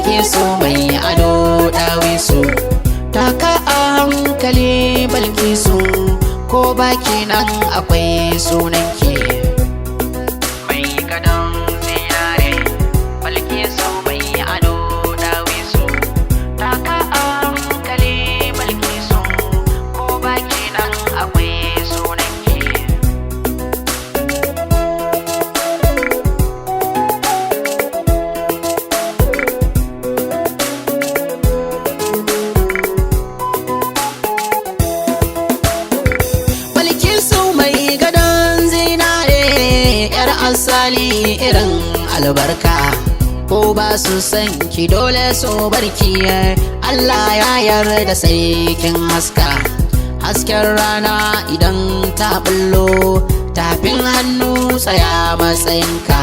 Balkisu mai ado dawisu. Taka a hankali Balkisu, ko baki nan akwai sunanki. Mai gadon zinare, Balkisu mai ado dawisu. Taka a hankali Balkisu, ko baki nan akwai sunanki. Balkisu mai gadon zinare, yar asali irin albarka. Ko ba su san ki dole su barki, Allah ya yarda sai kin haska. Hasken rana idan ta bullo, tafin hannu tsaya matsayinka.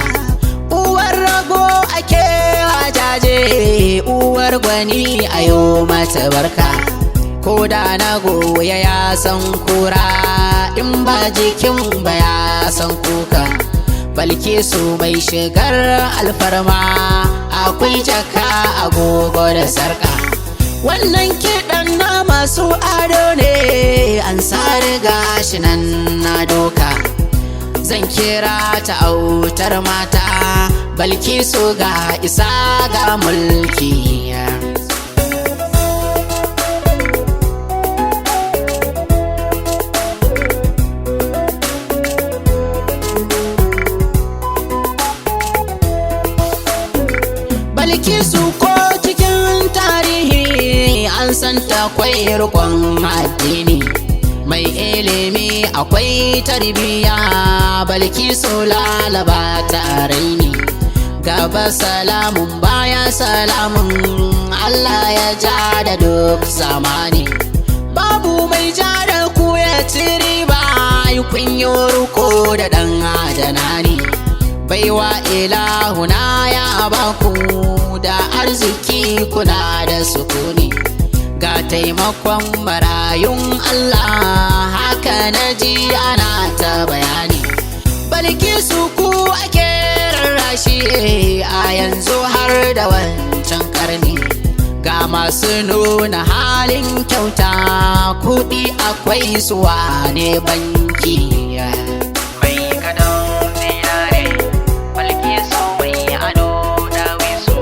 Uwar rago ake hajaje, uwar gwani ayo mata barka. Ko da na goya ya san kura, in ba jikin ba ya san kuka. Balkisu mai shigar alfarma, akwai jaka agogo da sarka. Wannan kiɗan na masu ado ne, an sare gashi nan na doka. Zan kira ta autar mata, Balkisu ga isa ga mulki. Balkisu ko cikin tarihi an san ta kwai rikon addini. Mai ilimi akwai tarbiya, Balkisu lalaba ta raini. Gaba salamun baya salamun, Allah ya ja da duk zamani. Babu mai ja da ku ya ci riba, kun yi ruko da ɗan adana ne. Baiwa ilahuna ya baku da arziki kuna da sukuni. Ga taimakon marayun Allah, haka na ji ana ta bayani. Balkisu ku ake rarrashi a yanzu har da wancan karni. Ga masu nuna halin kyauta, kuɗi akwai suwa ne banki. Mai gadon zinare, Balkisu mai ado dawisu.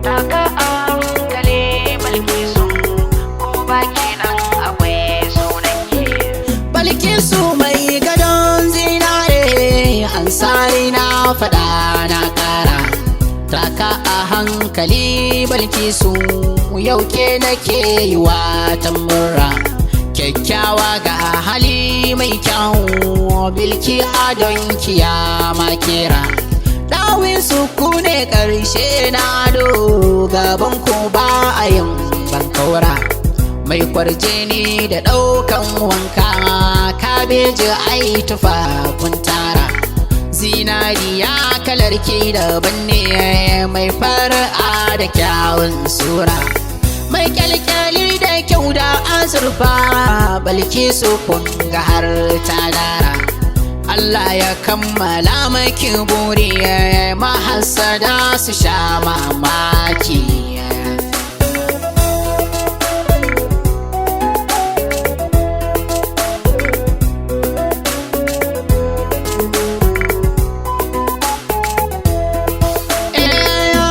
Taka a hankali Balkisu, ko baki nan akwai sunanki. Balkisu mai gadon zinare, an sare na faɗa na ƙara. Taka a hankali Balkisu, yau ke nake yi wa tambura. Kyakkyawa ga hali mai kyau, bilki adon kiyama kera. Dawin su ku ne ƙarshe na ado, gaban ku ba a yin bankaura. Mai kwarjini da ɗaukan wanka, kabeji ai tufa kun tara. Zinariya kalar ki daban ne, mai fara'a da kyawun sura. Mai kyalkyali da kyau da azurfa, Balkisu kun ga har ta dara. Allah ya kammala maki buri, mahassada su sha mamaki.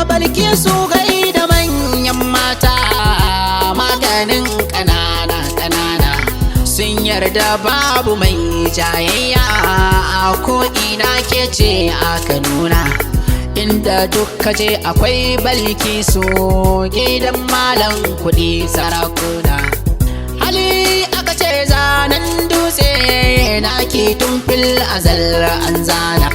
Balkisu gai da manyan mata, maganin ƙanana ƙanana. Sun yarda babu mai jayayya, a ko'ina ke ce aka nuna. Inda duk kaje akwai Balkisu, gidan malam kuɗi sarakuna. Hali aka ce zanen dutse, na ke tun fil azal an zana.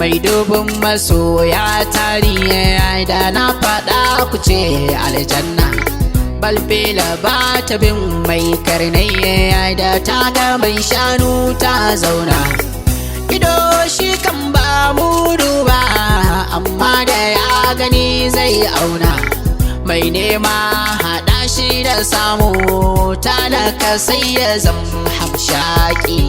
Mai dubin masoya tarihi, da na faɗa ku ce aljanna. Balbela ba ta bin mai karnai, da ta ga mai shanu ta zauna. Ido shi kan ba mudu ba, amma da ya gani zai auna. Mai nema haɗa shi da samu, talaka sai ya zama hamshaki.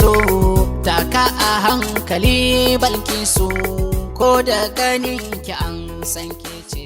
Balkisu, taka a hankali Balkisu, ko da ganin ki an san ke ce.